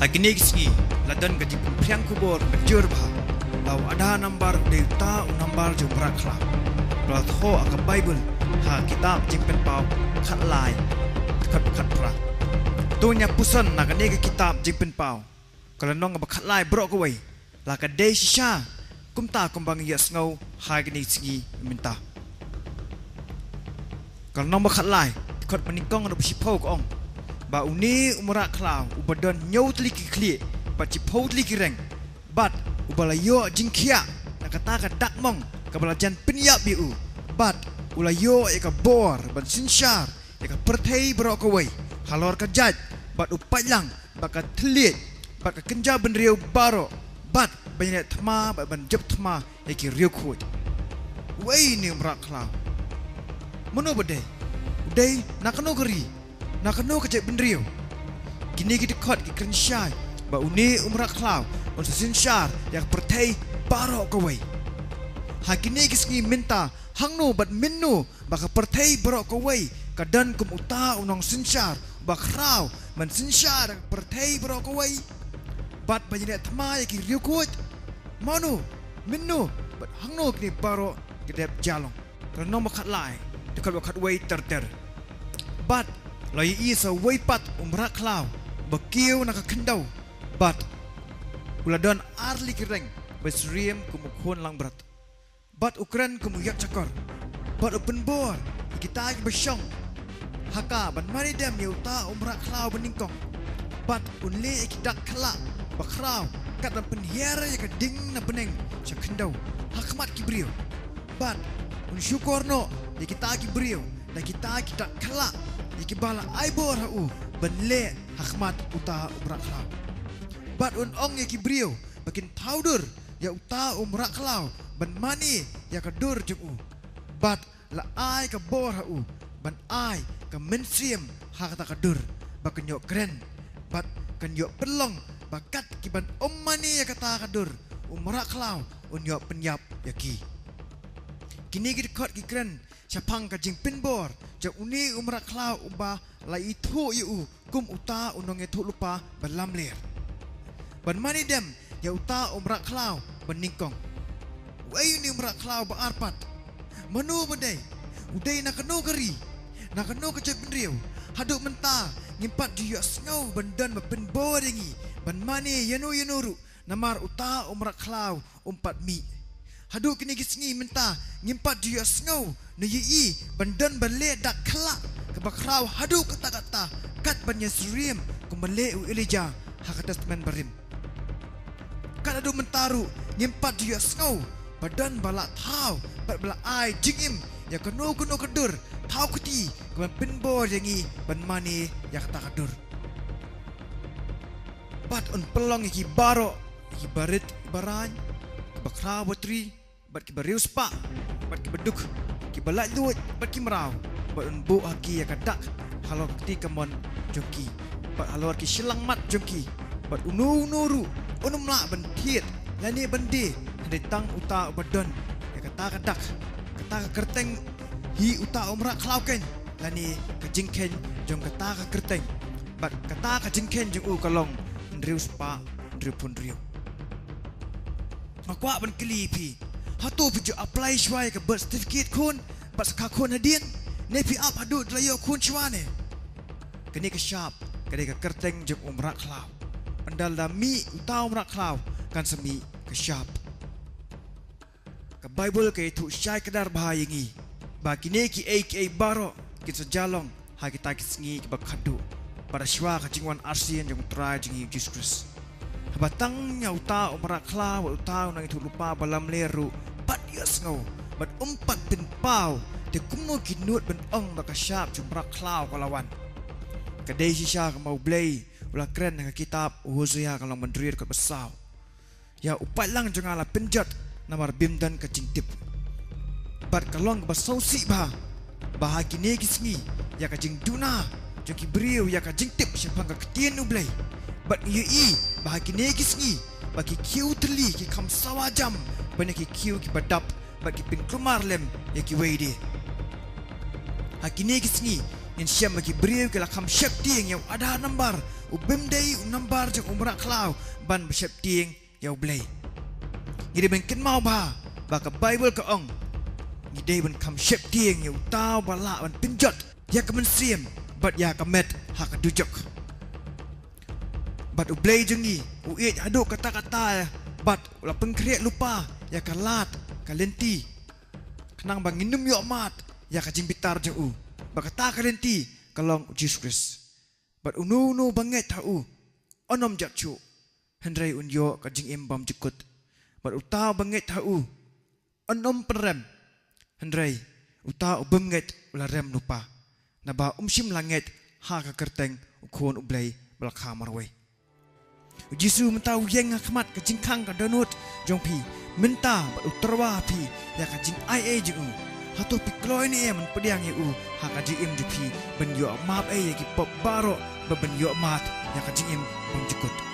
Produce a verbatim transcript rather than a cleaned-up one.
Ha kine ki sngi la don ka jingpynphriang khubor mynjur bha ba u Aadhaar number u dei uta u number jong u mrad khlaw ba la thoh ha ka Baibl, ha kitab Jingpynpaw khatlai, dkhot khatphra. To ngin ïa puson na kane ka kitab Jingpynpaw, ka lynnong ba khatlai baroh kawei. La ka dei shisha kumta kumba ngi ïohsngew ha kine ki sngi mynta. Ka lynnong ba khatlai, dkhot ba nyngkong haduh ba shiphew ka ong ba une u mrad khlaw uba don hynñiew tylli ki khlieh bad shiphew tylli ki reng, bad uba la ïoh jingkhiah na kata ka dak mong kaba la jan pynïap ïa u, bad u la ïoh ïa ka bor ban synshar ïa ka pyrthei baroh kawei halor ka jait, bad u paitlang, bad ka thylliej, bad ka kynja bynriew baroh, bad ban ïaleh thma bad ban jop thma ïa ki riewkhuid. Uei une u mrad khlaw? Mano ba dei? U dei na kano ka ri? Na kano ka jaitbynriew? Kine ki dkhot ki kren shai ba une u mrad khlaw un sa synshar ïa ka pyrthei baroh kawei. Ha kine ki sngi mynta, hangno bad mynno ba ka pyrthei baroh kawei ka don kum uta u nongsynshar uba khraw ban synshar ïa ka pyrthei baroh kawei, bad ban ïaleh thma ïa ki riewkhuid? Mano, mynno, bad hangno kine baroh ki dep jia long? Ka lynnong ba khatlai, dkhot ba khatwei ter ter. Bad la ïohi sa uwei pat u mrad khlaw ba kiew na ka khyndew, bad u la don ar tylli ki reng ba syriem kum u khun langbrot, bad u kren kum u ïakjakor, bad u pynbor ïa kita kiba shong ha ka ban mane dem ïa uta u mrad khlaw ba nyngkong, bad un leh ïa ki dak khyllah ba khraw kat ban pynhiar ïa ka ding na bneng sha khyndew ha khmat ki briew, bad un shukor noh ïa kita ki briew da kita ki dak khyllah ïa kiba la ai bor ha u ban leh ha khmat uta u mrad khlaw. Bad un ong ïa ki briew ba kin thaw dur ïa uta u mrad khlaw ban mane ïa ka dur jong u, bad la ai ka bor ha u ban ai ka mynsiem ha kata ka dur ba kan ïoh kren, bad kan ïoh pynlong ba kat ki ban ym mane ïa kata ka dur, u mrad khlaw un ïoh pynïap ïa ki. Kine ki dkhot ki kren shaphang ka jingpynbor jong une u mrad khlaw uba la ithuh ïa u kum uta u nongïathuhlypa ba lamler ban mane dem ïa uta u mrad khlaw ba nyngkong. Uei une u mrad khlaw ba ar pat? Mano ba dei? U dei na kano ka ri? Na kano ka jaitbynriew? Haduh mynta ngim pat ju ïohsngew ban don ba pynbor ïa ngi ban mane ïano ïano ruh, namar uta u mrad khlaw um pat mih. Haduh kine ki sngi mynta ngim pat ju ïohsngew ne ïohi ban don ba leh dak khyllah kaba khraw haduh katta katta, kat ban ïasyriem kumba leh u Elijah ha ka Testament Barim. Kat haduh mynta ruh ngim pat ju ïohsngew ba don ba la thaw bad ba la ai jingim ïa kano kano ka dur thaw kti kaban pynbor ïa ngi ban mane ïa kata ka dur. Bad un pynlong ïa ki baroh, ïa ki barit baraiñ, kiba khraw batri, bad kiba riewspah, bad kiba duk, kiba laitluid, bad ki mraw, bad un buh ha ki ïa ka dak halor ka kti kamon jong ki, bad halor ki shyllangmat jong ki, bad uno uno ruh un ym lah ban thied lane ban die hynrei tang uta uba don ïa kata ka dak, kata ka kyrteng, hi uta u mrad khlaw keiñ, lane ka jingkheiñ jong kata ka kyrteng. Bad kata ka jingkheiñ jong u ka long hynriew spah hynriew phew hynriew. Nga kwah ban kylli ïa phi, hato phi ju apply shuwa ïa ka birth certificate khun bad sa kha khun hadien, ne phi ap haduh da la ïoh khun shuwa ne? Kane ka shap ka dei ka kyrteng jong u mrad khlaw. Ynda la mih uta u mrad khlaw kan sa mih ka shap. Ka Baibl ka ïathuh shai kdar bha ïa ngi ba kine kiei kiei baroh kin sa jia long ha kita ki sngi kiba khatduh, bad shuwa ka jingwan arsien jong u Trai jong ngi u Jisu Khrist. Haba tang ïa uta u mrad khlaw bad uta u nongïathuhlypa ba lamler ruh pat ïohsngew bad um pat pynpaw, te kumno ki nud ban ong ba ka shap jong u mrad khlaw ka la wan? Ka dei shisha kumba U Blei u la kren ha ka kitab u Hosea ka lynnong ba hynriew dkhot ba saw. Ïa u paitlang jong nga la pynjot namar bym don ka jingtip. Bad ka long kaba sngewsih bha ba ha kine ki sngi ïa ka jingduna jong ki briew ïa ka jingtip shaphang ka ktien U Blei. Bad ngi ïohi ba ha kine ki sngi ba ki khiew thylli ki kham sawa jam ban ïa ki khiew kiba dap bad ki pynkulmar lem ïa kiwei de. Ha kine ki sngi Ngin shem ba ki briew ki la kham sheptieng ïa u Aadhaar number, u bym dei u number jong u mrad khlaw ban ba sheptieng ïa U Blei. Ngi dei ban kynmaw bha ba ka Baibl ka ong, ngi dei ban kham sheptieng ïa uta uba lah ban pynjot ïa ka mynsiem bad ïa ka met ha ka dujok. Bad U Blei jong ngi u ïeit haduh katta katta, bad u la pynkhreh lypa ïa ka lad ka lynti, khnang ba ngin ym ïoh mad ïa ka jingbitar jong u. Ba kata ka lynti ka long U Jisu Khrist. Bad uno uno ba ngeit ha u un ym jot shuh, hynrei un ïoh ka jingim bymjukut. Bad uta uba ngeit ha u un ym pynrem, hynrei uta u bym ngeit u la rem lypa, naba um shym la ngeit ha ka kyrteng U Khun U Blei ba la kha marwei. U Jisu mynta u ïeng ha khmat ka jingkhang ka dohnud jong phi mynta, bad u tyrwa ha phi ïa ka jingai ei jong u. Hato phi kloi ne em ban pdiang ïa u ha ka jingim jong phi, ban ïoh map ei ïa ki pop baroh, bad ban ïoh mad ïa ka jingim bymjukut?